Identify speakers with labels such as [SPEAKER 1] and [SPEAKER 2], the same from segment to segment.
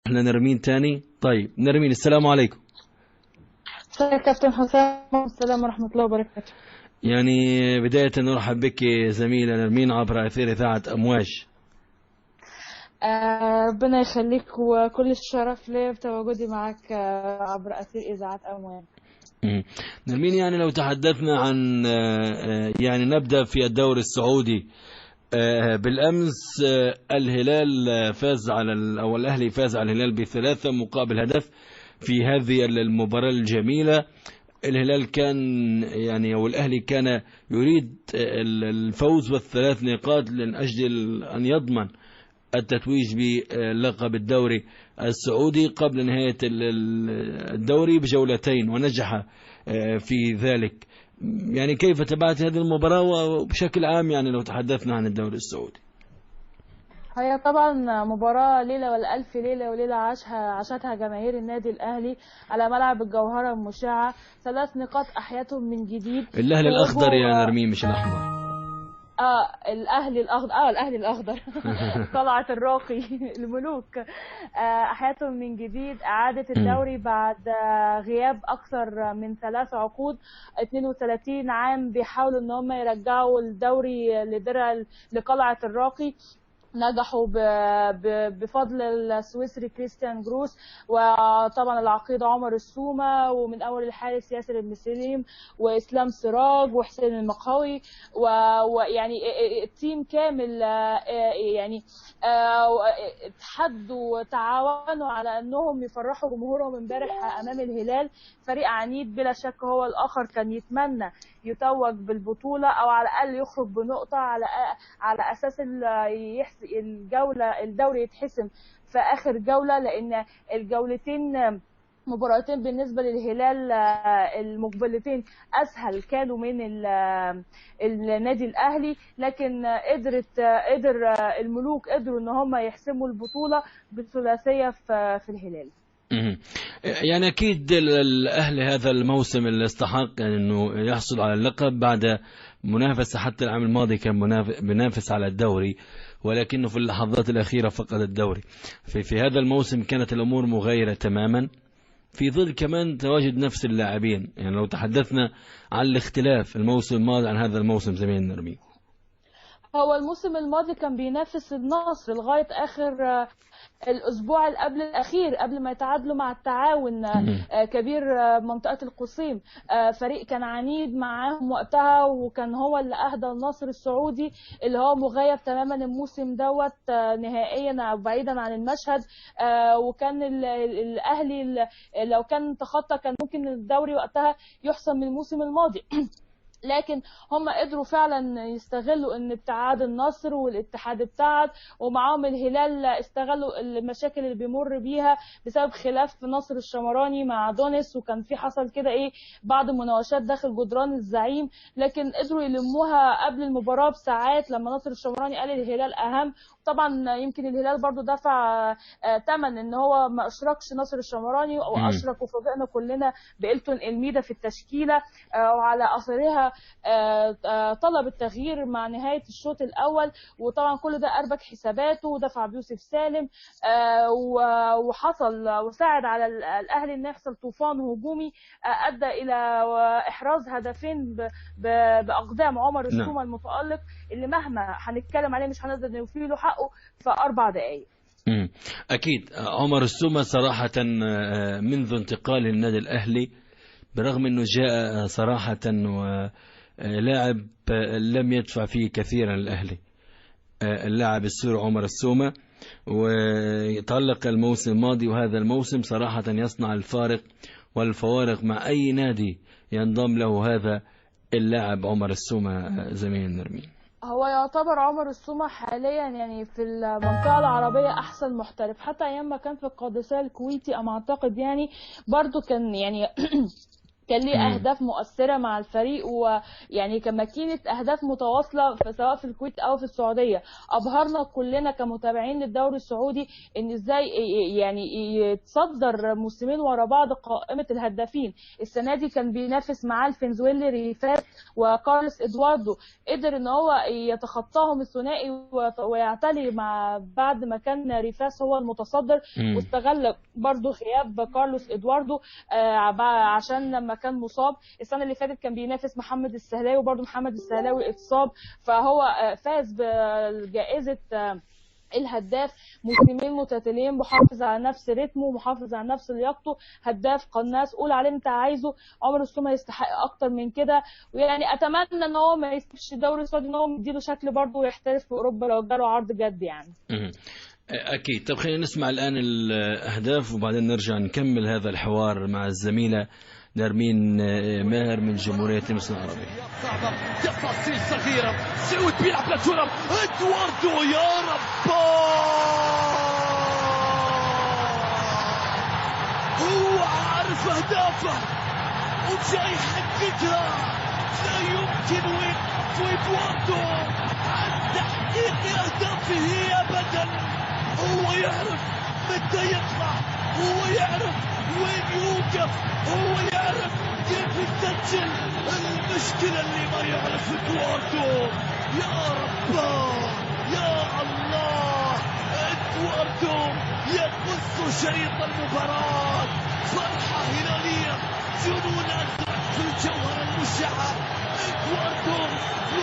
[SPEAKER 1] لنرمين تاني. طيب نرمين، السلام عليكم.
[SPEAKER 2] مساء كابتن حسام، السلام ورحمة الله وبركاته.
[SPEAKER 1] يعني بداية نرحب بك زميلة نرمين عبر أثير إذاعة أمواج.
[SPEAKER 2] ربنا يخليك، وكل الشرف لي بتواجدي معك عبر أثير إذاعة أمواج.
[SPEAKER 1] نرمين، يعني لو تحدثنا عن يعني نبدأ في الدوري السعودي. بالأمس الهلال فاز على أو الأهلي فاز على الهلال ب3 مقابل هدف في هذه المباراة الجميلة. الهلال كان يعني أو الأهلي كان يريد الفوز والثلاث نقاط من أجل أن يضمن التتويج بلقب الدوري السعودي قبل نهاية الدوري بجولتين، ونجح في ذلك. يعني كيف تبعت هذه المباراة وبشكل عام يعني لو تحدثنا عن الدوري السعودي؟
[SPEAKER 2] هي طبعا مباراة ليلة والألف ليلة وليلة عاشتها جماهير النادي الأهلي على ملعب الجوهرة المشعة. 3 نقاط أحيتهم من جديد.
[SPEAKER 1] الأهلي الأخضر يا نرمين مش الأحمر.
[SPEAKER 2] الأهلي الأخضر، الأهلي الأخضر طلعت الراقي الملوك. أحيتهم من جديد، إعادة الدوري بعد غياب أكثر من 3 عقود، 32 عام بيحاولوا إن هم يرجعوا الدوري لدرع لقلعة الراقي. نجحوا بفضل السويسري كريستيان جروس، وطبعا العقيد عمر السومة، ومن اول الحارس ياسر بن سليم، واسلام سراج، وحسين المقاوي، ويعني ال team كامل يعني اتحدوا وتعاونوا على انهم يفرحوا جمهورهم امبارح امام الهلال. فريق عنيد بلا شك، هو الاخر كان يتمنى يتوج بالبطولة او على الاقل يخرج بنقطة على اساس الجولة الدوري يتحسم في آخر جولة، لأن الجولتين مباراتين بالنسبة للهلال المقبلتين أسهل كانوا من النادي الأهلي، لكن قدر الملوك قدروا إن هم يحسموا البطولة بالثلاثية في الهلال.
[SPEAKER 1] يعني أكيد الأهلي هذا الموسم اللي استحق يعني أنه يحصل على اللقب بعد منافسة، حتى العام الماضي كان منافس على الدوري ولكنه في اللحظات الأخيرة فقد الدوري. في هذا الموسم كانت الأمور مغايرة تماما، في ظل كمان تواجد نفس اللاعبين. يعني لو تحدثنا عن الاختلاف الموسم الماضي عن هذا الموسم زميل نرمين.
[SPEAKER 2] هو الموسم الماضي كان بينافس النصر لغاية آخر الأسبوع اللي قبل الأخير، قبل ما يتعادلوا مع التعاون كبير منطقة القصيم. فريق كان عنيد معاهم وقتها، وكان هو اللي أهدى النصر السعودي اللي هو مغيب تماما الموسم دوت نهائيا أو بعيدا عن المشهد. وكان الأهلي لو كان تخطى كان ممكن الدوري وقتها يحسم من الموسم الماضي، لكن هم قدروا فعلا يستغلوا ان ابتعاد النصر والاتحاد ابتعد، ومعاهم الهلال استغلوا المشاكل اللي بيمر بيها بسبب خلاف نصر الشمراني مع دونيس، وكان في حصل كده ايه بعض المناوشات داخل جدران الزعيم، لكن قدروا يلموها قبل المباراة بساعات لما نصر الشمراني قال الهلال اهم. طبعا يمكن الهلال برضو دفع ثمن ان هو ما اشركش نصر الشمراني او اشرك، وفوجئنا كلنا بإلتون الميدا في التشكيلة، وعلى اثرها طلب التغيير مع نهاية الشوط الأول. وطبعا كل ده أربك حساباته ودفع بيوسف سالم، وحصل وساعد على الأهلي إن يحصل طوفان هجومي أدى إلى إحراز هدفين بأقدام عمر السومة المتألق، اللي مهما هنتكلم عليه مش هنقدر نوفي له حقه في 4 دقايق.
[SPEAKER 1] أكيد عمر السومة صراحة منذ انتقاله للنادي الأهلي، برغم أنه جاء صراحة ولاعب لم يدفع فيه كثيرا الأهلي، اللاعب السوري عمر السومة، وتألق الموسم الماضي وهذا الموسم صراحة يصنع الفارق والفوارق مع أي نادي ينضم له هذا اللاعب عمر السومة. زميل نرمين،
[SPEAKER 2] هو يعتبر عمر السومة حاليا يعني في المنطقة العربية أحسن محترف، حتى أيام ما كان في القادسية الكويتي أما أعتقد يعني برضو كان يعني كان ليه اهداف مؤثرة مع الفريق، ويعني كان ماكينة اهداف متواصلة سواء في الكويت او في السعودية. ابهرنا كلنا كمتابعين للدوري السعودي ان ازاي يعني يتصدر موسمين ورا بعض قائمة الهدافين. السنة دي كان بينافس معاه الفنزويلي ريفاس وكارلوس ادواردو، قدر ان هو يتخطاهم الثنائي ويعتلي مع بعد ما كان ريفاس هو المتصدر، واستغل برضو غياب كارلوس ادواردو عشان لما كان مصاب. السنة اللي فاتت كان بينافس محمد السهلاوي، وبرضه محمد السهلاوي اتصاب، فهو فاز بجائزة الهداف موسمين متتاليين، محافظ على نفس رتمه، محافظ على نفس لياقته، هداف قناص، قول عليه انت عايزه. عمر السومه يستحق اكتر من كده، ويعني اتمنى ان هو ما يسيبش الدوري السعودي، ان هو يديله شكل برضه ويحترف في اوروبا لو جاله عرض جد يعني.
[SPEAKER 1] اكيد. طب خلينا نسمع الان الاهداف وبعدين نرجع نكمل هذا الحوار مع الزميلة نرمين ماهر من جمهورية مصر العربية.
[SPEAKER 3] صعبة، تفاصيل صغيرة، سعود بيلعب لتراب، ادواردو يا رب، هو عارف اهدافه وجاي يحققها، لا يمكن وقف ادواردو عن تحقيق اهدافه ابدا. هو يعرف متى يطلع، هو يعرف وين يوقف، هو يعرف كيف يسجل. المشكلة اللي ما يعرف ادواردو. يا رب يا الله، ادواردو يقص شريط المباراة. فرحة هلالية، جنون أزرق في الجوهرة المشعة. ادواردو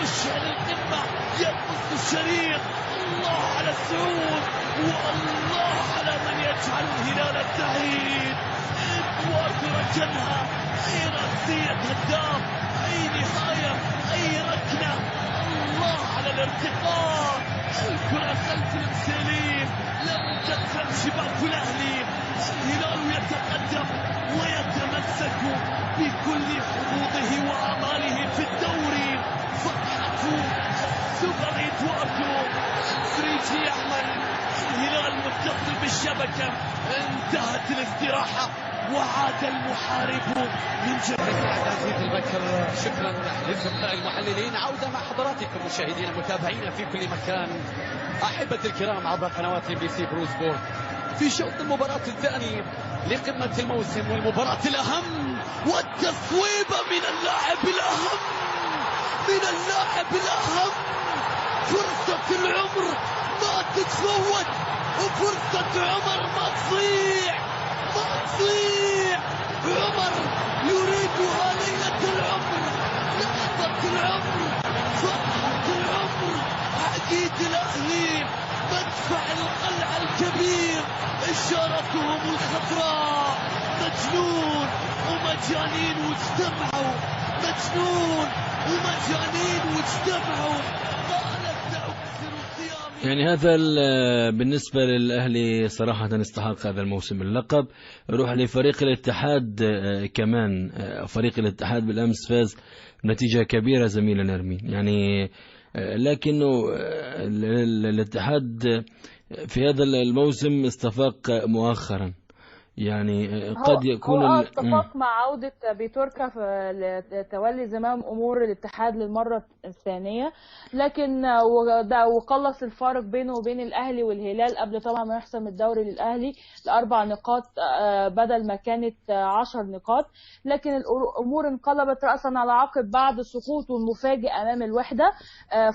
[SPEAKER 3] يشعل القمة، يقص الشريط. الله على السعود، والله على من يجعل الهلال السعيد. ادواردو ركنها، اي رأسية هداف، اي نهاية، اي ركنة. الله على الارتقاء، الكرة خلف المسيليم، لم تدخل شباك الاهلي. الهلال يتقدم ويتمسك بكل حظوظه وآماله في الدوري. فرحة السوبر ادواردو، الفريجي يعمل، الهلال متصل بالشبكة. انتهت الاستراحة وعاد المحارب من جديد.
[SPEAKER 4] عزيز البكر، شكرا للزملاء المحللين. عودة مع حضراتكم مشاهدينا المتابعين في كل مكان، أحبة الكرام، عبر قنوات ام بي سي برو سبورت في شوط المباراة الثاني لقمة الموسم والمباراة الأهم،
[SPEAKER 3] والتصويبة من اللاعب الأهم، من اللاعب الأهم. فرصة العمر ما تتفوت، وفرصة عمر ما تضيع، ما تضيع. عمر يريدها ليلة العمر، لحظة العمر، فرحة العمر. عقيد الأهلي، مدفع القلعة الكبير، إشارتهم الخضراء. مجنون ومجانين واجتمعوا، مجنون ومجانين واجتمعوا. قالت سأكسر صيامي.
[SPEAKER 1] يعني هذا بالنسبة للأهلي صراحة استحق هذا الموسم اللقب. روح لفريق الاتحاد كمان، فريق الاتحاد بالأمس فاز نتيجة كبيرة زميلة نرمين، يعني لكنه الاتحاد في هذا الموسم استفاق مؤخرا، يعني قد يكون
[SPEAKER 2] هو اتفق مع عودة بيتوركا في تولي زمام أمور الاتحاد للمرة الثانية، لكن وقلص الفارق بينه وبين الأهلي والهلال قبل طبعا ما يحسم الدوري للأهلي ل4 نقاط بدل ما كانت 10 نقاط. لكن الأمور انقلبت رأسا على عقب بعد سقوطه المفاجئ أمام الوحدة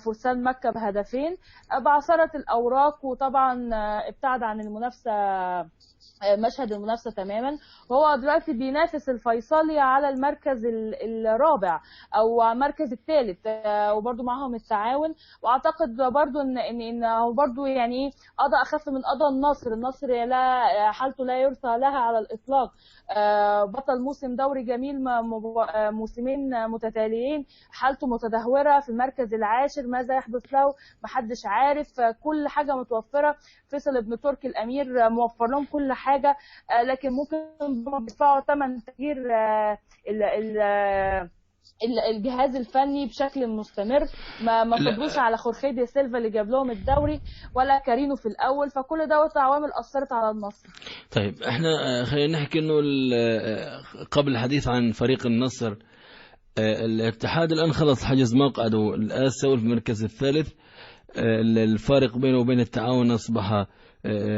[SPEAKER 2] فرسان مكة بهدفين، بعثرت الأوراق، وطبعا ابتعد عن المنافسة، مشهد المنافسة تماما. وهو دلوقتي بينافس الفيصلي على المركز الرابع او المركز الثالث، وبرده معاهم التعاون. واعتقد برده ان هو برده يعني قضاء اخف من قضاء النصر. النصر لا حالته لا يرثى لها على الاطلاق، بطل موسم دوري جميل، موسمين متتاليين، حالته متدهوره في المركز العاشر، ماذا يحدث له محدش عارف. كل حاجة متوفرة، فيصل ابن تركي الامير موفر لهم كل حاجة، لكن ممكن بيدفعوا ثمن تغيير الجهاز الفني بشكل مستمر، ما فضلوش على خورخي دي سيلفا اللي جاب لهم الدوري ولا كارينو في الاول، فكل دوت عوامل اثرت على النصر.
[SPEAKER 1] طيب احنا خلينا نحكي انه قبل الحديث عن فريق النصر، الاتحاد الان خلص حجز مقعده الاسيوي في المركز الثالث، الفارق بينه وبين التعاون اصبح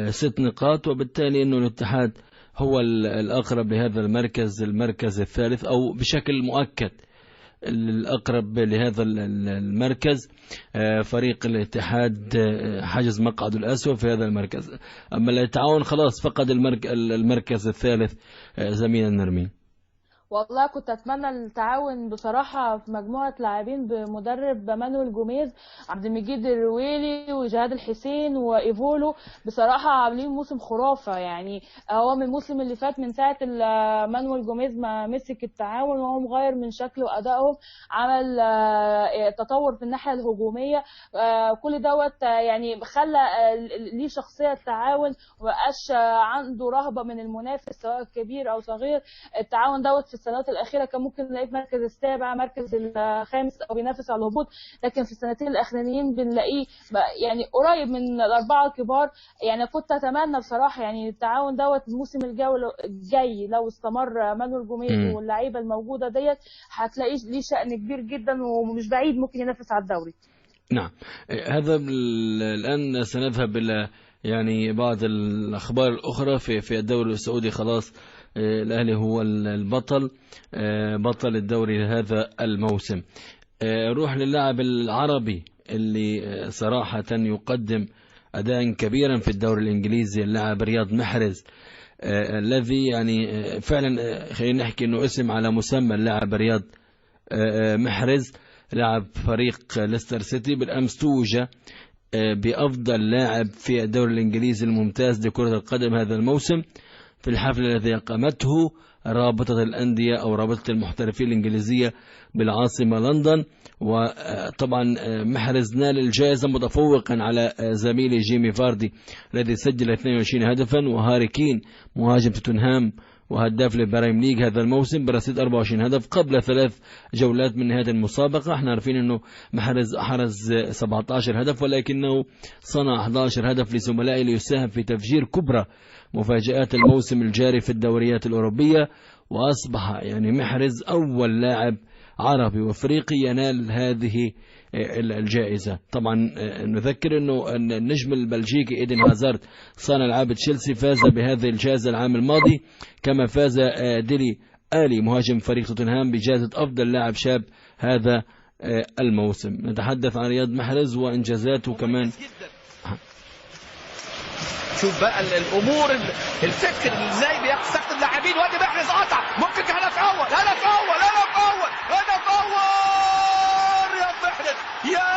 [SPEAKER 1] 6 نقاط، وبالتالي انه الاتحاد هو الاقرب لهذا المركز، المركز الثالث او بشكل مؤكد الأقرب لهذا المركز. فريق الاتحاد حجز مقعده الأسود في هذا المركز، أما التعاون خلاص فقد المركز الثالث. زميلنا نرمين،
[SPEAKER 2] والله كنت اتمنى التعاون بصراحة في مجموعة لاعبين بمدرب مانويل جوميز، عبد المجيد الرويلي وجهاد الحسين وايفولو، بصراحة عاملين موسم خرافه. يعني هو من الموسم اللي فات من ساعة مانويل جوميز ما مسك التعاون وهو مغير من شكله وادائهم، عمل تطور في الناحية الهجومية، كل دوت يعني خلى ليه شخصية التعاون، ومبقاش عنده رهبة من المنافس سواء كبير او صغير. التعاون دوت في السنوات الأخيرة كان ممكن نلاقيه في مركز السابع، مركز الخامس، أو بينافس على الهبوط، لكن في السنتين الأخرانيين بنلاقيه يعني قريب من الأربعة الكبار. يعني كنت أتمنى بصراحة يعني التعاون دوت الموسم الجاي لو استمر مانويل جوميز واللعيبة الموجودة ديت هتلاقيه ليه شأن كبير جدا ومش بعيد ممكن ينافس على الدوري.
[SPEAKER 1] نعم، هذا الآن سنذهب إلى يعني بعض الأخبار الأخرى في الدوري السعودي. خلاص الأهلي هو البطل، بطل الدوري هذا الموسم. روح للاعب العربي اللي صراحة يقدم أداء كبيرا في الدوري الإنجليزي، اللاعب رياض محرز، الذي يعني فعلا خلينا نحكي أنه اسم على مسمى اللاعب رياض محرز، لاعب فريق ليستر سيتي، بالأمس توج بأفضل لاعب في الدوري الإنجليزي الممتاز لكرة القدم هذا الموسم في الحفل الذي أقامته رابطة الأندية أو رابطة المحترفين الإنجليزية بالعاصمة لندن. وطبعا محرز نال الجائزة متفوقا على زميله جيمي فاردي الذي سجل 22 هدفا، وهاري كين مهاجم توتنهام وهداف للبرايم ليج هذا الموسم برصيد 24 هدف قبل 3 جولات من نهاية المسابقة. احنا عارفين انه محرز حرز 17 هدف، ولكنه صنع 11 هدف لزملائه ليساهم في تفجير كبرى مفاجآت الموسم الجاري في الدوريات الأوروبية، وأصبح يعني محرز أول لاعب عربي وافريقي ينال هذه الجائزة. طبعا نذكر انه النجم البلجيكي ايدن هازارد صانع العاب تشيلسي فاز بهذه الجائزة العام الماضي، كما فاز ديلي آلي مهاجم فريق توتنهام بجائزة افضل لاعب شاب هذا الموسم. نتحدث عن رياض محرز وانجازاته كمان.
[SPEAKER 5] شوف بقى الامور، الفكر ازاي بيستخدم اللاعبين. وادي محرز قطع، ممكن هدف اول، هدف اول، هدف اول، هدف اول يا محرز، يا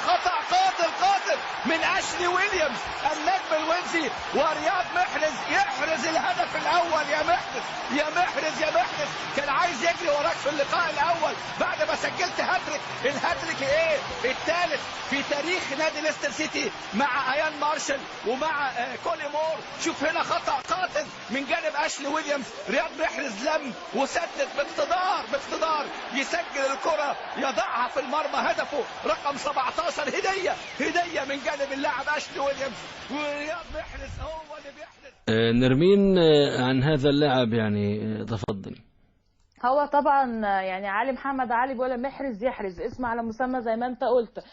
[SPEAKER 5] خطا قاتل قاتل من اشلي ويليامز النجم الويلزي، ورياض محرز يحرز الهدف الاول. يا محرز يا محرز يا محرز، كان عايز يجري وراك في اللقاء الاول بعد ما سجلت هاتريك، الهاتريك ايه الثالث في تاريخ نادي ليستر سيتي مع ايان مارشال ومع كولي مور. شوف هنا خطأ قاتل من جانب اشلي ويليامز، رياض محرز لم وسدد باقتدار باقتدار، يسجل الكرة يضعها في المرمى، هدفه رقم 17، هدية هدية من جانب اللاعب اشلي ويليامز، ورياض محرز هو اللي بيحرز.
[SPEAKER 1] نرمين عن هذا اللاعب يعني تفضل.
[SPEAKER 2] هو طبعا يعني علي محمد علي بيقول محرز يحرز، اسم على مسمى زي ما انت قلت،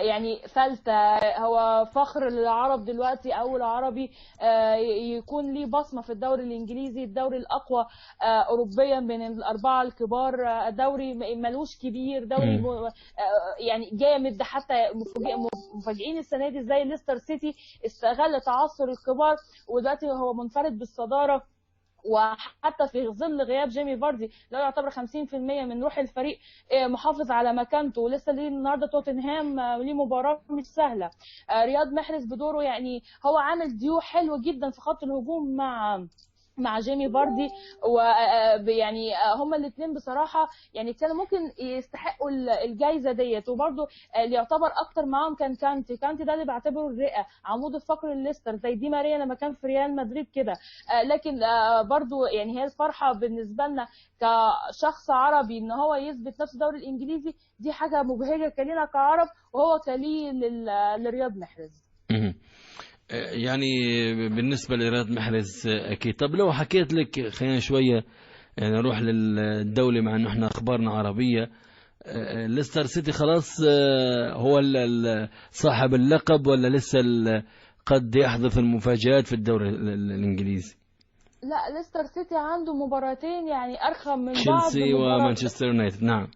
[SPEAKER 2] يعني فلتة، هو فخر للعرب دلوقتي، اول عربي يكون ليه بصمة في الدوري الانجليزي، الدوري الاقوى اوروبيا من الاربعة الكبار، دوري ملوش كبير، دوري يعني جامد. حتى مفاجئين السنة دي زي ليستر سيتي استغل تعثر الكبار، ودلوقتي هو منفرد بالصدارة، وحتى في ظل غياب جيمي فاردي لا يعتبر 50% من روح الفريق، محافظ على مكانته. ولسه ليه النهارده توتنهام ليه مباراة مش سهلة. رياض محرز بدوره يعني هو عامل ديو حلو جدا في خط الهجوم مع مع جيمي فاردي، ويعني هما الاثنين بصراحة يعني كانوا ممكن يستحقوا الجايزة ديت. وبرده اللي يعتبر اكتر معاهم كان كانتي ده اللي بعتبره الرئة، عمود الفقر لليستر زي دي ماريا لما كان في ريال مدريد كده. لكن برده يعني هي الفرحة بالنسبة لنا كشخص عربي ان هو يثبت نفسه الدوري الانجليزي، دي حاجة مبهجه كلنا كعرب، وهو كليه لرياض محرز.
[SPEAKER 1] يعني بالنسبة لرياض محرز أكيد. طب لو حكيت لك، خلينا شوية يعني نروح للدولة مع أنه احنا أخبارنا عربية. ليستر سيتي خلاص هو صاحب اللقب ولا لسه قد يحدث المفاجآت في الدوري الإنجليزي؟
[SPEAKER 2] لا، ليستر سيتي عنده مباراتين يعني أرخم من بعض،
[SPEAKER 1] تشيلسي ومانشستر يونايتد. نعم.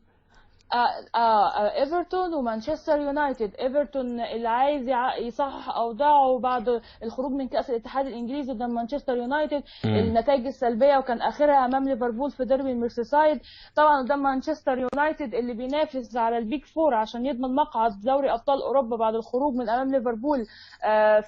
[SPEAKER 2] ايفرتون ومانشستر يونايتد. ايفرتون اللي عايز يصحح اوضاعه بعد الخروج من كاس الاتحاد الانجليزي قدام مانشستر يونايتد، النتائج السلبية وكان اخرها امام ليفربول في ديربي الميرسيسايد. طبعا قدام مانشستر يونايتد اللي بينافس على ال big four عشان يضمن مقعد دوري ابطال اوروبا بعد الخروج من امام ليفربول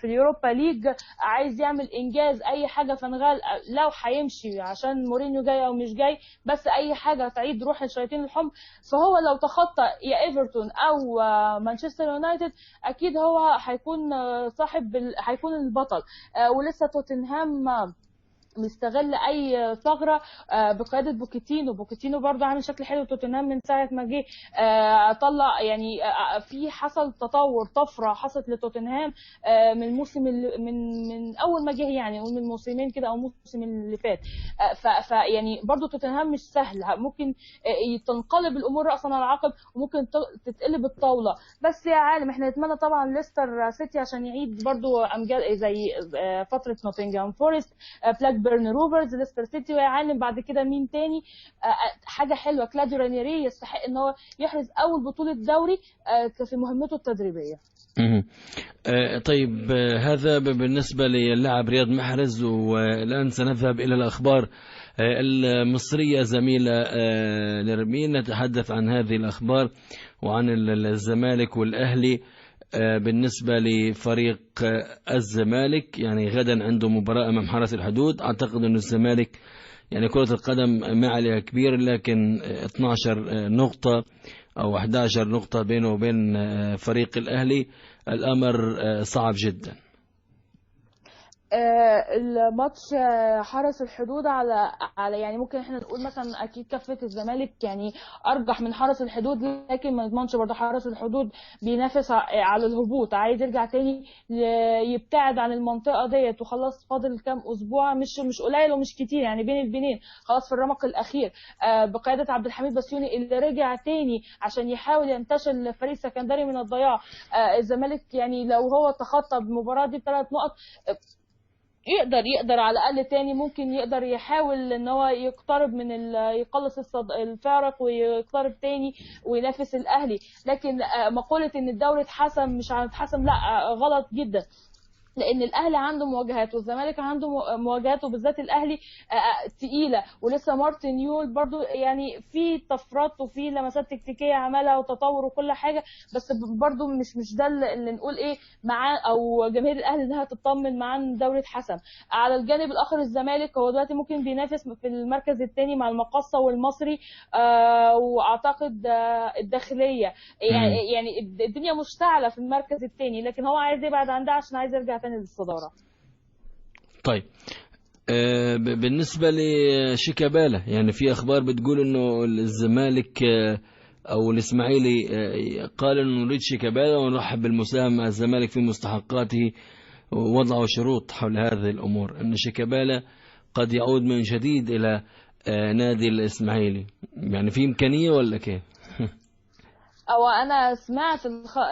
[SPEAKER 2] في اليوروبا ليج، عايز يعمل انجاز اي حاجة. فنغال لو هيمشي عشان مورينيو جاي او مش جاي، بس اي حاجة تعيد روح الشياطين الحمر. فهو لو تخطى يا ايفرتون او مانشستر يونايتد اكيد هو هيكون صاحب، هيكون البطل. ولسه توتنهام مستغل اي ثغره بقيادة بوكيتينو. بوكيتينو برضه عامل شكل حلو. توتنهام من ساعة ما جه طلع يعني في حصل تطور، طفرة حصلت لتوتنهام من الموسم من اول ما جه، يعني من موسمين كده او الموسم اللي فات. فيعني برضه توتنهام مش سهل، ممكن تنقلب الامور راسا على عقب وممكن تتقلب الطاولة. بس يا عالم احنا نتمنى طبعا ليستر سيتي عشان يعيد برضه امجاد زي فترة نوتنغهام فورست، بلاك بيرن روفرز، ليستر سيتي، ويعلم بعد كده مين تاني. حاجة حلوة، كلاديو رانيري يستحق ان هو يحرز اول بطوله دوري في مهمته التدريبية.
[SPEAKER 1] طيب، هذا بالنسبة للاعب رياض محرز. والان سنذهب الى الاخبار المصرية. زميله نرمين، نتحدث عن هذه الاخبار وعن الزمالك والاهلي. بالنسبة لفريق الزمالك يعني غدا عنده مباراة أمام حرس الحدود. أعتقد أن الزمالك يعني كرة القدم ما عليها كبير، لكن 12 نقطة أو 11 نقطة بينه وبين فريق الأهلي، الأمر صعب جدا.
[SPEAKER 2] الماتش حرس الحدود على يعني ممكن احنا نقول مثلا اكيد كفه الزمالك يعني ارجح من حرس الحدود، لكن ما نضمنش برضه. حرس الحدود بينافس على الهبوط، عايز يرجع تاني يبتعد عن المنطقة ديت، وخلاص فاضل كام اسبوع، مش قليل ومش كتير يعني، بين البنين خلاص في الرمق الاخير بقيادة عبد الحميد بسيوني اللي رجع تاني عشان يحاول ينتشل فريق السكندري من الضياع. الزمالك يعني لو هو تخطى المباراة دي ب3 نقط يقدر على الاقل تاني ممكن يقدر يحاول ان هو يقترب من يقلص الفارق ويقترب تاني وينافس الاهلي. لكن مقولة ان الدوري اتحسم مش هيتحسم، لا غلط جدا، لان الاهلي عنده مواجهات والزمالك عنده مواجهات، وبالذات الاهلي تقيلة، ولسه مارتن يول برضو يعني في طفرات وفي لمسات تكتيكية عملها وتطور وكل حاجة، بس برضو مش ده اللي نقول ايه معاه او جماهير الاهلي انها تطمن معاه ان الدوري اتحسم. على الجانب الاخر الزمالك هو دلوقتي ممكن بينافس في المركز الثاني مع المقاصه والمصري، واعتقد الداخلية، يعني الدنيا مشتعلة في المركز الثاني، لكن هو عايز يبعد عن ده عشان عايز يرجع تاني للصدارة.
[SPEAKER 1] طيب، بالنسبة لشيكابالا يعني في أخبار بتقول إنه الزمالك أو الإسماعيلي قال إنه نريد شيكابالا ونرحب بالمساهمة مع الزمالك في مستحقاته، ووضعوا شروط حول هذه الأمور، إن شيكابالا قد يعود من جديد إلى نادي الإسماعيلي، يعني في إمكانية ولا كيف؟
[SPEAKER 2] او انا سمعت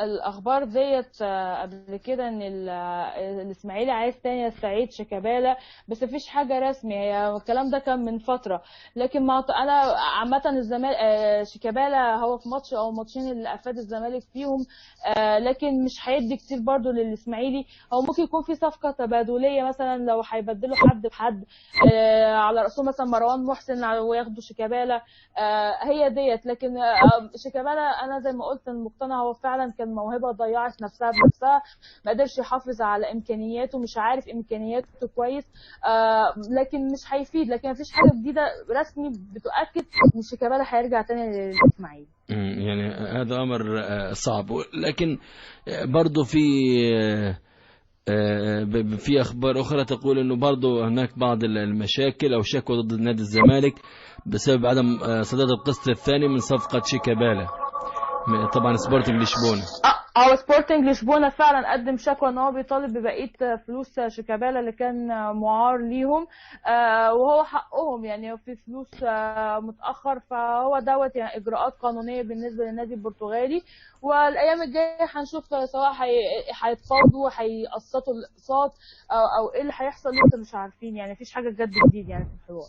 [SPEAKER 2] الاخبار ديت قبل كده ان الاسماعيلي عايز تاني يستعيد شيكابالا، بس مفيش حاجة رسمي، هي الكلام ده كان من فترة. لكن ما انا عامة الزمالك شيكابالا هو في ماتش او ماتشين اللي افاد الزمالك فيهم، لكن مش هيدي كتير برضو للاسماعيلي. هو ممكن يكون في صفقة تبادليه مثلا لو هيبدلوا حد بحد، على راسه مثلا مروان محسن وياخدوا شيكابالا، هي ديت. لكن شيكابالا انا زي ما قلت المقتنع هو فعلا كان موهبة ضيعت نفسها بنفسها، ما قدرش يحافظ على امكانياته، مش عارف امكانياته كويس، لكن مش هيفيد. لكن مفيش حاجة جديدة رسمي بتؤكد ان شيكابالا هيرجع تاني للاسماعيلي.
[SPEAKER 1] يعني هذا امر صعب، لكن برضه في اخبار اخرى تقول انه برضه هناك بعض المشاكل او شكوى ضد نادي الزمالك بسبب عدم سداد القسط الثاني من صفقة شيكابالا، طبعا سبورتنج لشبونه.
[SPEAKER 2] او سبورتنج لشبونه فعلا قدم شكوى ان هو بيطالب ببقية فلوس شيكابالا اللي كان معار ليهم، وهو حقهم يعني في فلوس متاخر، فهو دوت يعني اجراءات قانونية بالنسبة للنادي البرتغالي. والايام الجاية هنشوف سواء هيتفاوضوا، هيقسطوا الاقساط او ايه اللي هيحصل، لسه مش عارفين يعني، مفيش حاجة جد جديد يعني في الحوار.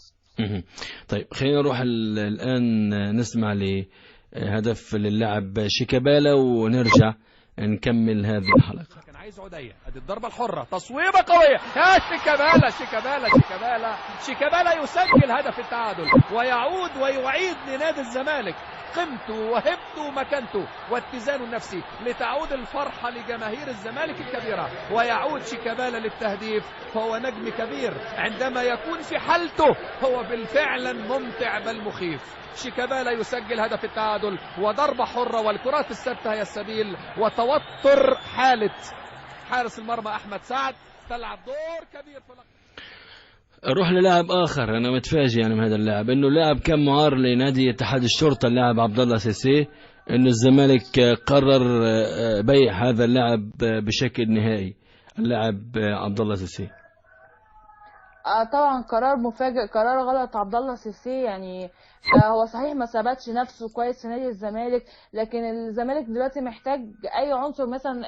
[SPEAKER 1] طيب خلينا نروح الان نسمع لهدف للاعب شيكابالا ونرجع نكمل هذه الحلقة.
[SPEAKER 5] كان عايز عدية، ادي الضربة الحرة، تصويبة قوية، يا شيكابالا شيكابالا شيكابالا شيكابالا يسجل هدف التعادل ويعود ويعيد لنادي الزمالك قيمته وهبته ومكانته واتزانه النفسي، لتعود الفرحة لجماهير الزمالك الكبيرة ويعود شيكابالا للتهديف. فهو نجم كبير عندما يكون في حالته، هو بالفعل ممتع بل مخيف. شيكابالا يسجل هدف التعادل وضربة حرة والكرات الثابتة هي السبيل، وتوتر حالة حارس المرمى أحمد سعد تلعب دور كبير في
[SPEAKER 1] نروح للاعب آخر. أنا متفاجئ يعني من هذا اللاعب، إنه لاعب كان معار لنادي اتحاد الشرطة، اللاعب عبد الله سيسي، إنه الزمالك قرر بيع هذا اللاعب بشكل نهائي، اللاعب عبد الله سيسي.
[SPEAKER 2] طبعا قرار مفاجئ، قرار غلط عبد الله سيسي يعني. هو صحيح ما ثبتش نفسه كويس في نادي الزمالك، لكن الزمالك دلوقتي محتاج اي عنصر مثلا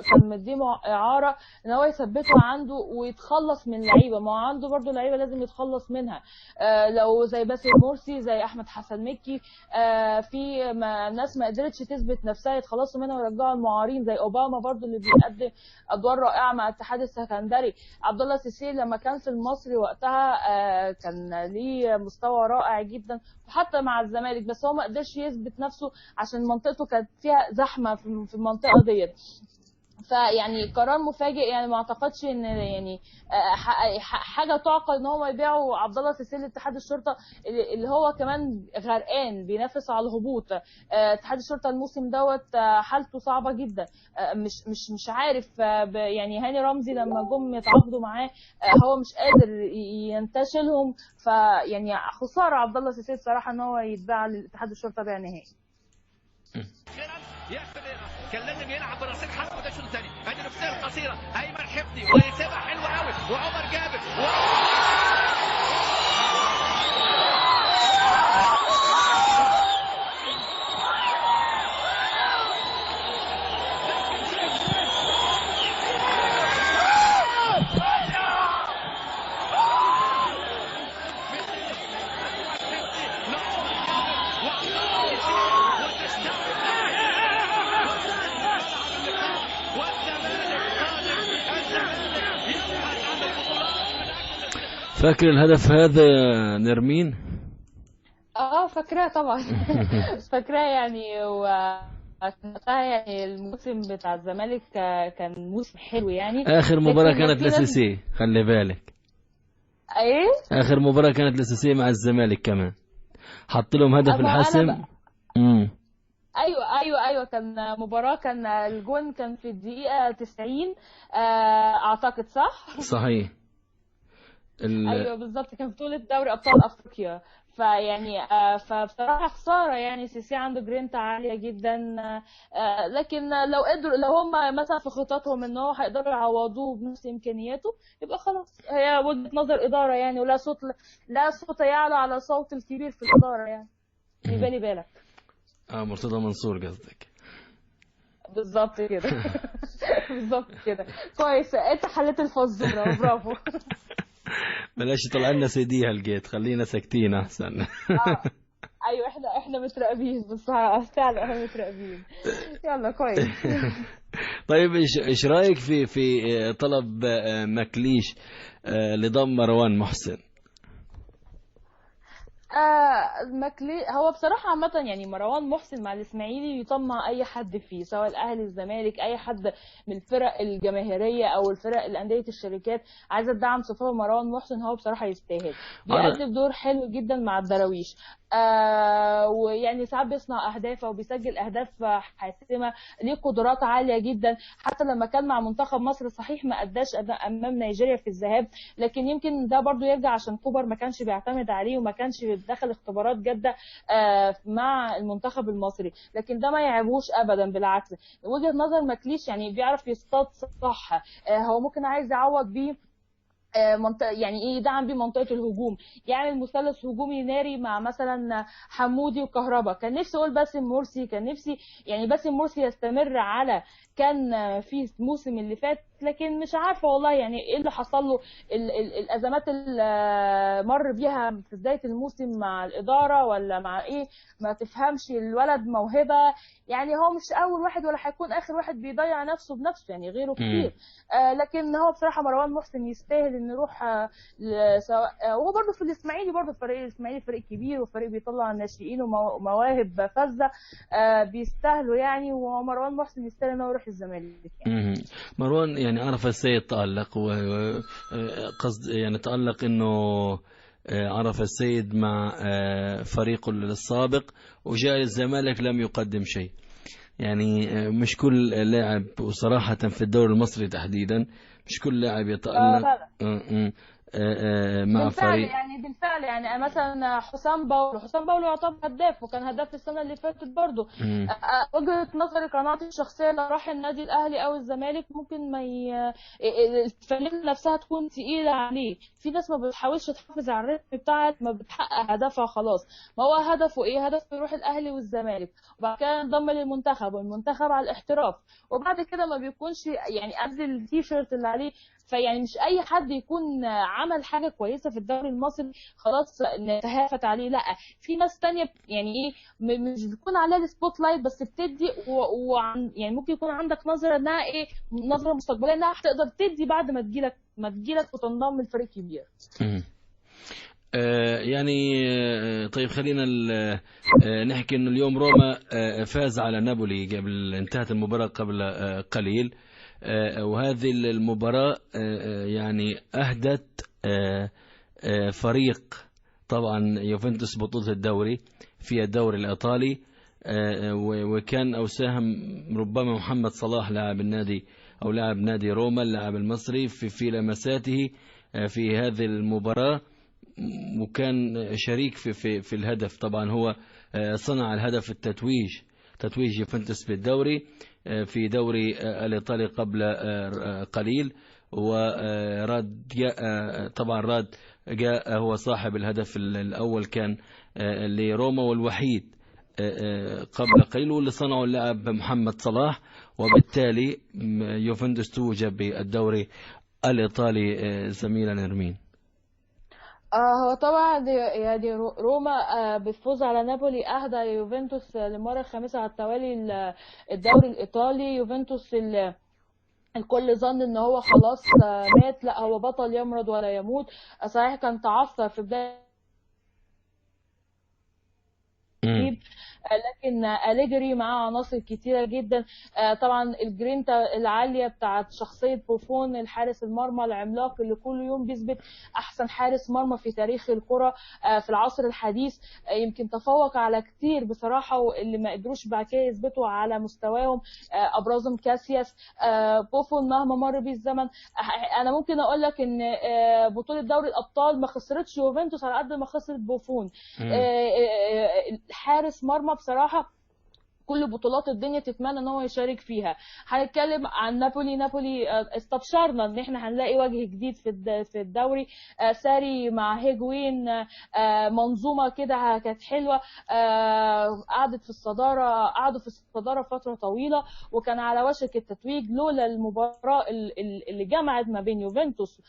[SPEAKER 2] كان مديه اعاره ان هو يثبته عنده ويتخلص من لعيبة، ما هو عنده برده لعيبة لازم يتخلص منها، لو زي باسل مرسي، زي احمد حسن مكي، في ناس ما قدرتش تثبت نفسها يتخلصوا منها ويرجعوا المعارين، زي اوباما برده اللي بيقدم ادوار رائعة مع الاتحاد السكندري. عبد الله سيسي لما كان في المصري وقتها كان ليه مستوى رائع جدا وحتى مع الزمالك، بس هو ما قدرش يثبت نفسه عشان منطقته كانت فيها زحمة في المنطقة ديت. فيعني قرار مفاجئ يعني، ما اعتقدش ان يعني حاجة تعقل ان هم يبيعوا عبد الله سيسي لاتحاد الشرطة اللي هو كمان غرقان بينافس على الهبوط. اتحاد الشرطة الموسم دوت حالته صعبة جدا، مش عارف يعني هاني رمزي لما جم يتعاقدوا معاه هو مش قادر ينتشلهم، فيعني خسارة عبد الله سيسي بصراحة ان هو يتباع لاتحاد الشرطة بيع نهائي.
[SPEAKER 5] يا فيريرا كان لازم يلعب براسين حسب ده الشوط الثاني، ادي نفسية القصيرة ايمن حفني ويسيبها حلوة قوي وعمر جابر
[SPEAKER 1] فاكر الهدف هذا يا نرمين؟
[SPEAKER 2] فاكراه طبعا. فاكراه يعني، وقتها يعني الموسم بتاع الزمالك كان موسم حلو يعني.
[SPEAKER 1] اخر مباراة كانت لسيسي، خلي بالك.
[SPEAKER 2] ايه؟
[SPEAKER 1] اخر مباراة كانت لسيسي مع الزمالك كمان، حط لهم هدف الحسم.
[SPEAKER 2] ايوه كان مباراة، كان الجون كان في الدقيقة 90 اعتقد، صح؟
[SPEAKER 1] صحيح.
[SPEAKER 2] ايوه بالظبط، كان بطولة دوري ابطال افريقيا. فيعني فبصراحة خسارة يعني، سيسي عنده جرينتا عالية جدا، لكن لو قدروا، لو هم مثلا في خططهم ان هو هيقدروا يعوضوه بنفس امكانياته يبقى خلاص، هي وجهه نظر ادارة يعني، ولا صوت، لا صوت يعلى على صوت الكبير في الادارة يعني، بالي بالك.
[SPEAKER 1] مرتضى منصور قصدك.
[SPEAKER 2] بالظبط كده. بالظبط كده، كويس انت حليت الفزوره، برافو.
[SPEAKER 1] بلاش يطلع لنا سيدي هالجيت، خلينا ساكتين احسن.
[SPEAKER 2] ايوه احنا متراقبين، بس فعلا احنا متراقبين. يلا كويس.
[SPEAKER 1] طيب ايش رايك في طلب ماكليش لضم مروان محسن؟
[SPEAKER 2] ماكلي هو بصراحة عامة يعني مروان محسن مع الإسماعيلي يطمع أي حد فيه، سواء الأهلي الزمالك، أي حد من الفرق الجماهيرية أو الفرق الأندية الشركات عايزة تدعم صفوف مروان محسن، هو بصراحة يستاهل، بيقدم دور حلو جدا مع الدراويش. ويعني ساعات بيصنع أهداف أو بيسجل أهداف حاسمة، ليه قدرات عالية جدا. حتى لما كان مع منتخب مصر صحيح ما أداش أداء أمام نيجيريا في الذهاب، لكن يمكن ده برضو يرجع عشان كوبر ما كانش بيعتمد عليه وما كانش دخل اختبارات جادة مع المنتخب المصري، لكن ده ما يعيبوش ابدا، بالعكس وجهة نظر ماكليش يعني بيعرف يصطاد صح. هو ممكن عايز يعوض بيه منطقة، يعني ايه، يدعم بيه منطقة الهجوم، يعمل مثلث هجومي ناري مع مثلا حمودي وكهربا. كان نفسي اقول باسم مرسي، كان نفسي يعني باسم مرسي يستمر على كان في الموسم اللي فات، لكن مش عارفة والله يعني ايه اللي حصل له، الازمات اللي مر بيها في بداية الموسم مع الإدارة ولا مع ايه، ما تفهمش. الولد موهبة يعني، هو مش اول واحد ولا هيكون اخر واحد بيضيع نفسه بنفسه يعني، غيره كتير. لكن هو بصراحة مروان محسن يستاهل ان يروح سواء، وهو برضه في الاسماعيلي، برضه فريق الاسماعيلي فريق كبير وفريق بيطلع الناشئين ومواهب فذة، بيستاهلوا يعني، ومروان محسن يستاهل ان هو يروح الزمالك يعني.
[SPEAKER 1] مروان يعني عرف السيد تألق، وقصد يعني تألق انه عرف السيد مع فريقه السابق وجاء للزمالك لم يقدم شيء. يعني مش كل لاعب، وصراحة في الدوري المصري تحديدا مش كل لاعب يتألق مع فريق.
[SPEAKER 2] يعني بالفعل يعني مثلا حسام باولو يعتبر هداف، وكان هداف السنة اللي فاتت برضه. وجهه نظري قناعتي الشخصية، لو راح النادي الاهلي او الزمالك ممكن ما الفريق نفسها تكون تقيلة عليه. في ناس ما بتحاولش تحافظ على الريتم بتاعها، ما بتحقق هدفها خلاص. ما هو هدفه ايه؟ هدفه يروح الاهلي والزمالك، وبعد كده ينضم للمنتخب، والمنتخب على الاحتراف، وبعد كده ما بيكونش يعني قبل التيشيرت اللي عليه. فيعني مش اي حد يكون عمل حاجة كويسة في الدوري المصري خلاص نتهافت عليه، لا، في ناس تانية يعني ايه مش بيكون عليها ال spotlight، بس بتدي يعني ممكن يكون عندك نظره انها ايه، نظره مستقبلية انها هتقدر تدي بعد ما تجيلك وتنضم لفريق كبير.
[SPEAKER 1] يعني طيب خلينا نحكي انه اليوم روما فاز على نابولي قبل، انتهت المباراة قبل قليل، وهذه المباراة يعني أهدت فريق طبعا يوفنتوس بطولة الدوري في الدوري الإيطالي، وكان أو ساهم ربما محمد صلاح لاعب النادي أو لاعب نادي روما اللاعب المصري في لمساته في هذه المباراة، وكان شريك في الهدف. طبعا هو صنع الهدف التتويج، تتويج يوفنتوس بالدوري في دوري الإيطالي قبل قليل، وراد طبعا راد جاء هو صاحب الهدف الأول كان لروما والوحيد قبل قليل، واللي صنعه اللاعب محمد صلاح، وبالتالي يوفنتوس توج بالدوري الإيطالي. زميلة نرمين،
[SPEAKER 2] هو طبعا يعني روما بالفوز على نابولي اهدى يوفنتوس للمرة الخامسة على التوالي الدوري الايطالي. يوفنتوس الكل ظن ان هو خلاص مات، لا هو بطل يمرض ولا يموت. صحيح كان تعثر في بداية، لكن أليجري معاه عناصر كتيرة جدا. طبعا الجرينتا العالية بتاعت شخصية بوفون الحارس المرمى العملاق اللي كل يوم بيثبت أحسن حارس مرمى في تاريخ الكرة في العصر الحديث، يمكن تفوق على كتير بصراحة، واللي ما قدروش بعد كده يثبتوا على مستواهم أبرزهم كاسياس. بوفون مهما مر بيه الزمن، أنا ممكن أقول لك إن بطولة دوري الأبطال ما خسرتش يوفنتوس على قد ما خسرت بوفون. حارس مرمى بصراحة كل بطولات الدنيا تتمنى ان هو يشارك فيها. هنتكلم عن نابولي، نابولي استبشرنا ان احنا هنلاقي وجه جديد في الدوري، ساري مع هيجوين، منظومة كده كانت حلوة، قعدت في الصدارة، قعدوا في الصدارة فترة طويلة وكان على وشك التتويج لولا المباراة اللي جمعت ما بين يوفنتوس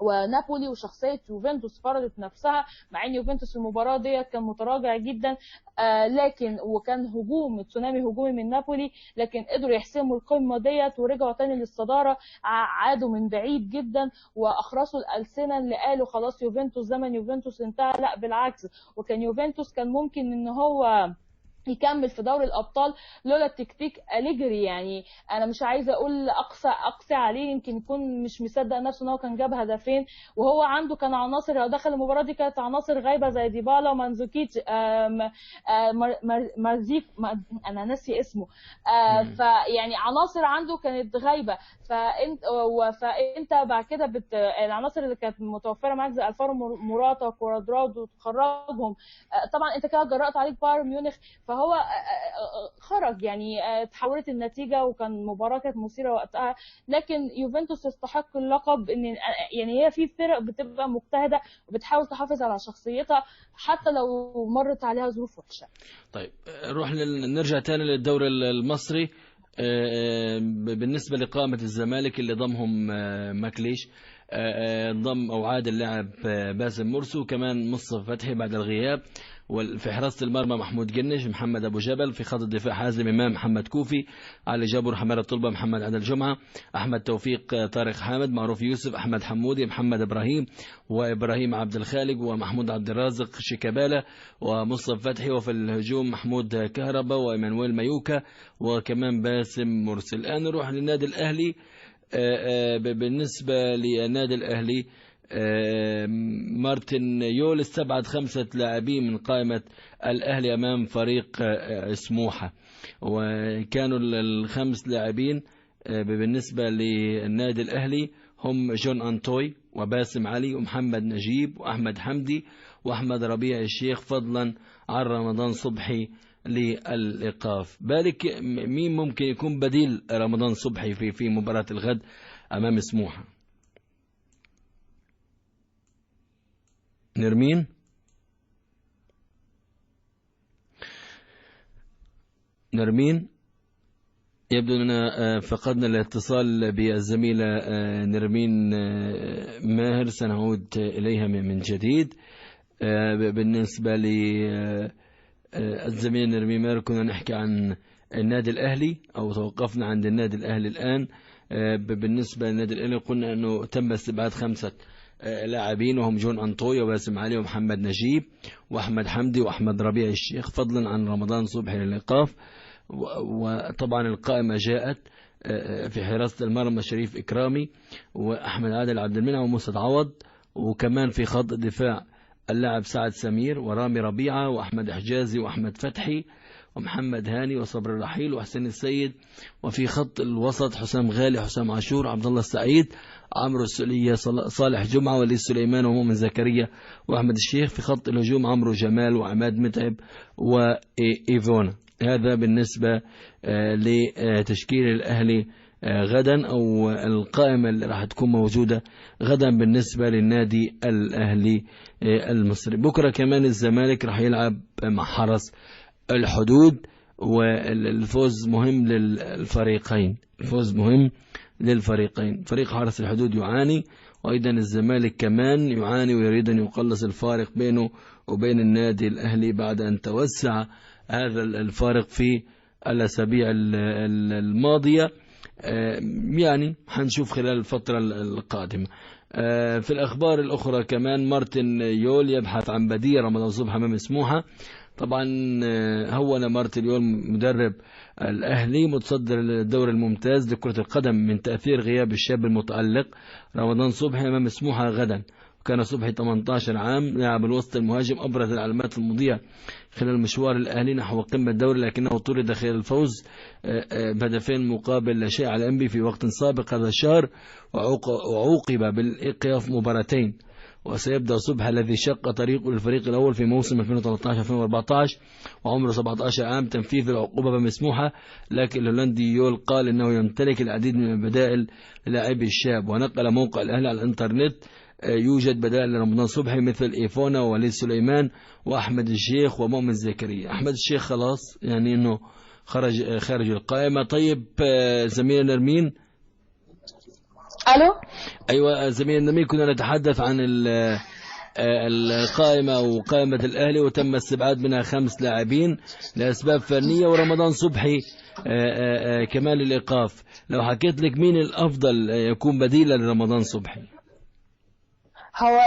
[SPEAKER 2] ونابولي، وشخصية يوفنتوس فرضت نفسها، مع ان يوفنتوس في المباراة ديت كان متراجع جدا، لكن وكان هجوم تسونامي هجومي من نابولي، لكن قدروا يحسموا القمه ديت ورجعوا تاني للصداره، عادوا من بعيد جدا واخرسوا الالسنة اللي قالوا خلاص يوفنتوس زمن يوفنتوس انتهى. لا بالعكس، وكان يوفنتوس كان ممكن ان هو يكمل في دوري الابطال لولا التكتيك أليجري. يعني انا مش عايزه اقول اقصى عليه، يمكن يكون مش مصدق نفسه ان هو كان جاب هدفين، وهو عنده كان عناصر لو دخل المباراة دي كانت عناصر غايبة زي ديبالا ومانزوكيتش، مارزيك، انا ناسي اسمه، فيعني عناصر عنده كانت غايبة. فانت بعد كده العناصر اللي كانت متوفرة معاك زي الفارو موراتا وكوادرادو وتخرجهم، طبعا انت كده جرأت عليك بايرن ميونخ، فهو خرج يعني، تحولت النتيجة وكان مباراة كانت مثيرة وقتها. لكن يوفنتوس يستحق اللقب، ان يعني هي في فرق بتبقى مجتهدة وبتحاول تحافظ على شخصيتها حتى لو مرت عليها ظروف وحشة.
[SPEAKER 1] طيب نروح نرجع تاني للدوري المصري. بالنسبة لقائمة الزمالك اللي ضمهم ماكليش، ضم أو عاد اللاعب باسم مرسي وكمان مصطفى فتحي بعد الغياب، وفي حراسة المرمى محمود جنش، محمد أبو جبل، في خط الدفاع حازم إمام، محمد كوفي، علي جابر، حمادة طلبة، محمد عادل جمعة، أحمد توفيق، طارق حامد، معروف يوسف، أحمد حمودي، محمد إبراهيم، وإبراهيم عبد الخالق، ومحمود عبد الرازق شيكابالا، ومصطفى فتحي، وفي الهجوم محمود كهربا وإيمانويل مايوكا وكمان باسم مرسي. الآن نروح للنادي الأهلي. بالنسبة للنادي الأهلي، مارتن يول استبعد 5 لاعبين من قائمة الأهلي أمام فريق سموحة، وكانوا ال5 لاعبين بالنسبة للنادي الأهلي هم جون أنطوي وباسم علي ومحمد نجيب وأحمد حمدي وأحمد ربيع الشيخ، فضلا عن رمضان صبحي للإيقاف. بالك مين ممكن يكون بديل رمضان صبحي في مباراة الغد أمام سموحة؟ نرمين؟ نرمين، يبدو أننا فقدنا الاتصال بالزميلة نرمين ماهر، سنعود إليها من جديد. بالنسبة للزميلة نرمين ماهر كنا نحكي عن النادي الأهلي أو توقفنا عند النادي الأهلي الآن. بالنسبة للنادي الأهلي قلنا أنه تم استبعاد 5 لاعبين وهم جون أنطوي وباسم علي ومحمد نجيب وأحمد حمدي وأحمد ربيع الشيخ، فضلا عن رمضان صبحي للإيقاف. وطبعا القائمة جاءت في حراسة المرمى شريف إكرامي وأحمد عادل عبد المنعم وموسى عوض، وكمان في خط الدفاع اللاعب سعد سمير ورامي ربيعة وأحمد حجازي وأحمد فتحي ومحمد هاني وصبر الرحيل وحسين السيد، وفي خط الوسط حسام غالي، حسام عاشور، عبد الله السعيد، عمرو السولية، صالح جمعة، وليد سليمان، ومؤمن زكريا وأحمد الشيخ. في خط الهجوم عمرو جمال وعماد متعب وإيفونا. هذا بالنسبة لتشكيل الأهلي غدا أو القائمة اللي راح تكون موجودة غدا بالنسبة للنادي الأهلي المصري. بكرة كمان الزمالك راح يلعب مع حرس الحدود، والفوز مهم للفريقين، الفوز مهم للفريقين. فريق حرس الحدود يعاني، وأيضا الزمالك كمان يعاني ويريد أن يقلص الفارق بينه وبين النادي الأهلي بعد أن توسع هذا الفارق في الأسابيع الماضية. يعني حنشوف خلال الفترة القادمة. في الأخبار الأخرى كمان مارتن يول يبحث عن بديل رمضان صبحي أمام سموحة. طبعا هون مارتن يول مدرب الأهلي متصدر الدوري الممتاز لكرة القدم من تأثير غياب الشاب المتألق رمضان صبحي أمام سموحة غدا. وكان صبحي 18 عام لاعب الوسط المهاجم أبرز العلامات المضيئة خلال مشوار الأهلي نحو قمة الدوري، لكنه طرد خلال الفوز بهدفين مقابل لا شيء على أنبي في وقت سابق هذا الشهر، وعوقب بالإيقاف مباراتين. وسيبدأ صبحي الذي شق طريقه للفريق الأول في موسم 2013-2014 وعمره 17 عام تنفيذ العقوبة بمسموحة، لكن الهولندي يول قال إنه يمتلك العديد من البدائل للاعبي الشاب. ونقل موقع الأهلي على الإنترنت يوجد بدائل لرمضان صبحي مثل إيفونا ووليد سليمان وأحمد الشيخ ومؤمن زكريا. أحمد الشيخ خلاص يعني إنه خرج خارج القائمة. طيب زميلنا نرمين.
[SPEAKER 2] الو.
[SPEAKER 1] ايوه زميل نرمين، كنا نتحدث عن القائمة وقائمة الأهلي، وتم استبعاد منها 5 لاعبين لأسباب فنية، ورمضان صبحي كمان للإيقاف. لو حكيت لك مين الأفضل يكون بديلا لرمضان صبحي؟
[SPEAKER 2] هو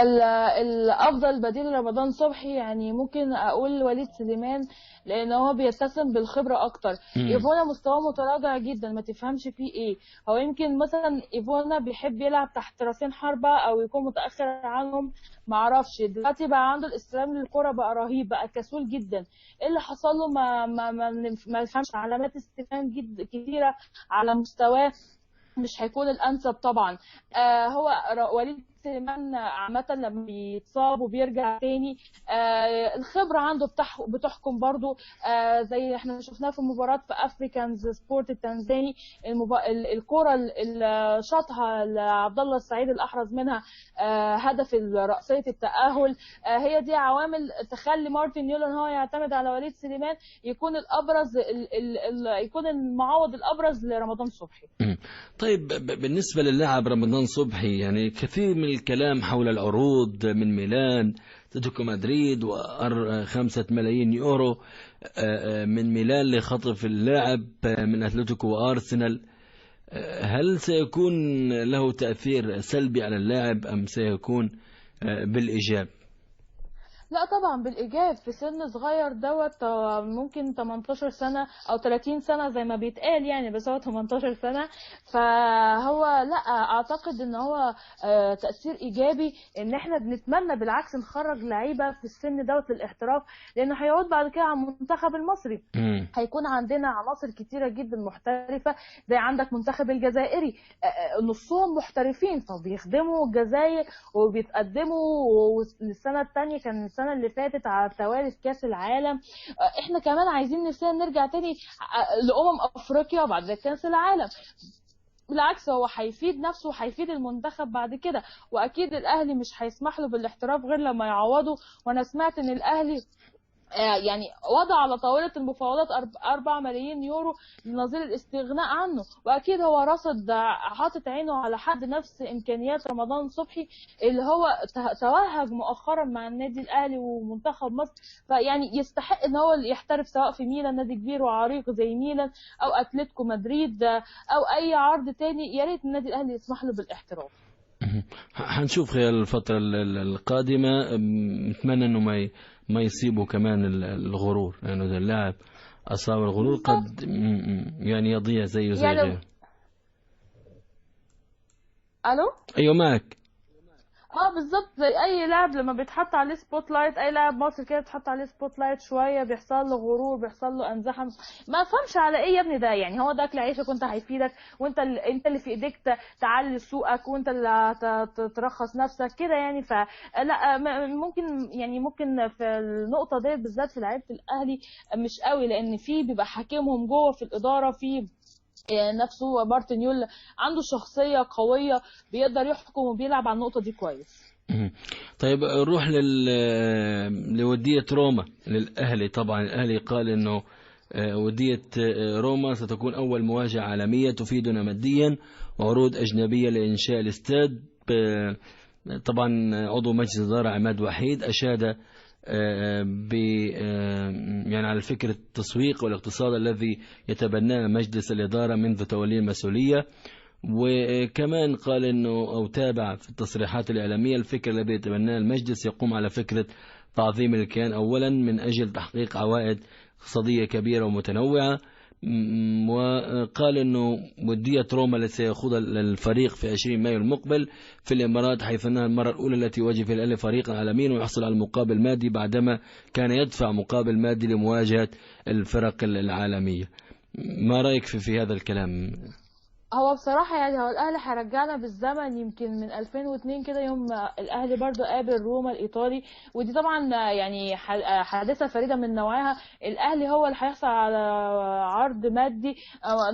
[SPEAKER 2] الأفضل بديل لرمضان صبحي يعني ممكن أقول وليد سليمان، لأن هو بيتسم بالخبرة أكتر. إيفونا مستواه متراجع جدا، ما تفهمش فيه إيه. هو يمكن مثلا إيفونا بيحب يلعب تحت راسين حربة أو يكون متأخر عنهم، معرفش. دلوقتي بقى عنده الاستلام للكرة بقى رهيب، بقى كسول جدا. إيه اللي حصل له ما ما ما, ما يفهمش. علامات استفهام جد كتيرة على مستواه، مش هيكون الأنسب طبعا. هو وليد سليمان عامة لما بيتصاب وبيرجع تاني الخبرة عنده بتحكم برضو، زي احنا شفناه في مباراة في افريكانز سبورت التنزاني، الكرة اللي شاطها لعبد الله السعيد الأحرز منها هدف رأسية التأهل. هي دي عوامل تخلي مارتن يول ان هو يعتمد على وليد سليمان، يكون الأبرز يكون المعوض الأبرز لرمضان صبحي.
[SPEAKER 1] طيب بالنسبة للاعب رمضان صبحي، يعني كثير من الكلام حول العروض من ميلان، اتلتيكو مدريد، و5 ملايين يورو من ميلان لخطف اللاعب من اتلتيكو وارسنال. هل سيكون له تأثير سلبي على اللاعب أم سيكون بالإيجاب؟
[SPEAKER 2] لا طبعا بالإيجاب. في سن صغير دوت، ممكن 18 سنة أو 30 سنة زي ما بيتقال يعني، بس هو 18 سنة. فهو لا أعتقد إن هو تأثير إيجابي. إن إحنا بنتمنى بالعكس نخرج لعيبة في السن دوت للاحتراف، لأنه هيعود بعد كده على المنتخب المصري. هيكون عندنا عناصر كتيرة جدا محترفة، زي عندك منتخب الجزائري نصهم محترفين، فبيخدموا الجزائر وبيتقدموا. والسنة الثانية كان السنة اللي فاتت على التوالي في كأس العالم. احنا كمان عايزين نفسنا نرجع تاني لأمم أفريقيا بعد كأس العالم. بالعكس هو هيفيد نفسه وهيفيد المنتخب بعد كده، وأكيد الأهلي مش هيسمح له بالاحتراف غير لما يعوضه. وأنا سمعت إن الأهلي يعني وضع على طاولة المفاوضات 4 ملايين يورو لنظير الاستغناء عنه، وأكيد هو رصد حاطط عينه على حد نفس إمكانيات رمضان صبحي اللي هو توهج مؤخرا مع النادي الأهلي ومنتخب مصر. فيعني يستحق إن هو يحترف سواء في ميلان، نادي كبير وعريق زي ميلان، أو أتلتيكو مدريد، أو أي عرض تاني. يا ريت النادي الأهلي يسمح له بالاحتراف.
[SPEAKER 1] هنشوف خلال الفترة القادمة. نتمنى إنه ما يصيبه كمان الغرور، لأنه إذا اللاعب أصاب الغرور قد يعني يضيع زيه زي غيره.
[SPEAKER 2] ألو؟
[SPEAKER 1] أيوه معك.
[SPEAKER 2] بالظبط زي اي لاعب لما بيتحط عليه spotlight، اي لاعب مصري كده بيتحط عليه spotlight شوية بيحصل له غرور، بيحصل له انزحم، ما فهمش على ايه يا ابني ده. يعني هو ده اكل عيشك وانت هيفيدك، وانت انت اللي في ايديك تعلي سوقك، وانت اللي ترخص نفسك كده يعني. فلا ممكن يعني ممكن في النقطة دي بالذات في لعيبة الاهلي مش قوي، لان في بيبقى حاكمهم جوه في الادارة، في نفسه مارتن يول عنده شخصية قوية بيقدر يحكم وبيلعب على النقطة دي كويس.
[SPEAKER 1] طيب نروح لودية روما للأهلي. طبعا الأهلي قال إنه ودية روما ستكون أول مواجهة عالمية تفيدنا ماديا وعروض أجنبية لإنشاء الاستاد. طبعا عضو مجلس الإدارة عماد وحيد أشاد يعني على فكرة التسويق والاقتصاد الذي يتبناه مجلس الإدارة منذ توليه المسؤولية، وكمان قال أنه أو تابع في التصريحات الإعلامية الفكرة الذي يتبناه المجلس يقوم على فكرة تعظيم الكيان أولا من أجل تحقيق عوائد اقتصادية كبيرة ومتنوعة. وقال أنه ودية روما التي سيخوضها الفريق في 20 مايو المقبل في الإمارات، حيث أنها المرة الأولى التي يواجه فيها الأهلي فريقا عالميا ويحصل على مقابل مادي بعدما كان يدفع مقابل مادي لمواجهة الفرق العالمية. ما رأيك في هذا الكلام؟
[SPEAKER 2] هو بصراحة يعني هو الأهلي هيرجعنا بالزمن يمكن من 2002 كده، يوم الأهلي برضو قابل روما الإيطالي، ودي طبعا يعني حادثة فريدة من نوعها. الأهلي هو اللي هيحصل على عرض مادي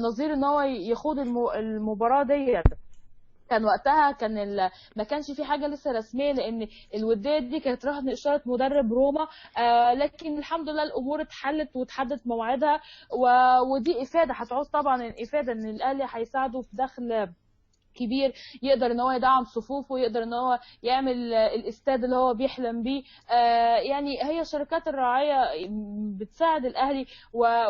[SPEAKER 2] نظير إن هو يخوض المباراة دي. كان وقتها كان ما كانش في حاجة لسه رسمية، لان الودية دي كانت رهن اشارة مدرب روما، لكن الحمد لله الامور اتحلت واتحدد موعدها، ودي افاده هتعوز طبعا الافادة ان الاهلي هيساعده في دخل كبير يقدر ان هو يدعم صفوفه، يقدر ان هو يعمل الاستاد اللي هو بيحلم بيه. يعني هي الشركات الراعية بتساعد الاهلي،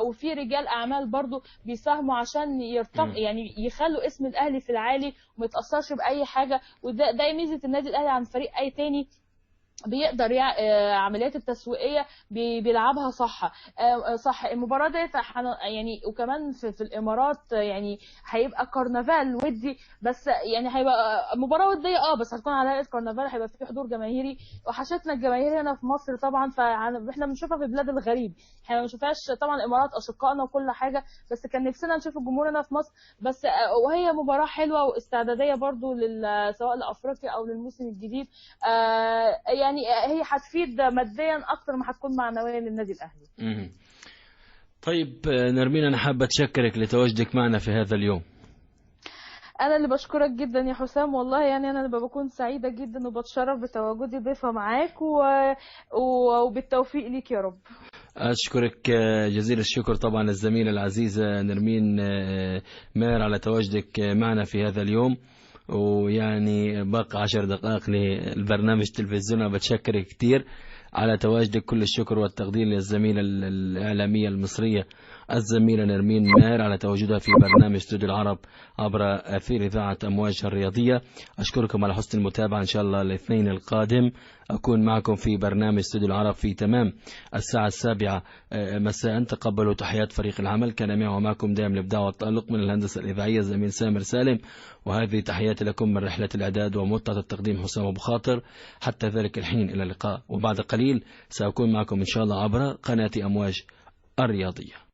[SPEAKER 2] وفي رجال اعمال برضو بيساهموا عشان يعني يخلوا اسم الاهلي في العالي وما يتأثرش باي حاجة. وده ميزة النادي الاهلي عن فريق اي تاني، بيقدر عمليات التسويقية بيلعبها صح. صح المباراة ديت يعني، وكمان في الامارات يعني هيبقى كرنفال ودي، بس يعني هيبقى مباراة وديه بس هتكون على هيئة كرنفال، هيبقى في حضور جماهيري. وحشتنا الجماهير هنا في مصر طبعا، فاحنا بنشوفها في بلاد الغريب، احنا ما بنشوفهاش طبعا. الامارات اشقائنا وكل حاجة، بس كان نفسنا نشوف الجمهور هنا في مصر. بس وهي مباراة حلوة واستعداديه برضو سواء لافريقيا او للموسم الجديد. يعني هي هتفيد ماديا اكتر ما هتكون معنويا للنادي الاهلي.
[SPEAKER 1] طيب نرمين، انا حابة اتشكرك لتواجدك معنا في هذا اليوم.
[SPEAKER 2] انا اللي بشكرك جدا يا حسام، والله يعني انا اللي بكون سعيدة جدا وبتشرف بتواجدي ضيفه معاك، وبالتوفيق ليك يا رب.
[SPEAKER 1] أشكرك جزيل الشكر طبعا الزميلة العزيزة نرمين ماهر على تواجدك معنا في هذا اليوم. ويعني باقي 10 دقائق للبرنامج التلفزيوني، بتشكرك كثير على تواجدك. كل الشكر والتقدير للزميلة الإعلامية المصرية الزميلة نرمين ماهر على تواجدها في برنامج استوديو العرب عبر أثير إذاعة أمواج الرياضية. أشكركم على حسن المتابعة. إن شاء الله الاثنين القادم أكون معكم في برنامج استوديو العرب في تمام الساعة 7 مساء. تقبلوا تحيات فريق العمل، كان معي ومعكم دائم الإبداع والتألق من الهندسة الإذاعية زميل سامر سالم، وهذه تحياتي لكم من رحلة الإعداد ومتعة التقديم حسام أبو خاطر. حتى ذلك الحين إلى اللقاء، وبعد قليل سأكون معكم إن شاء الله عبر قناة أمواج الرياضية.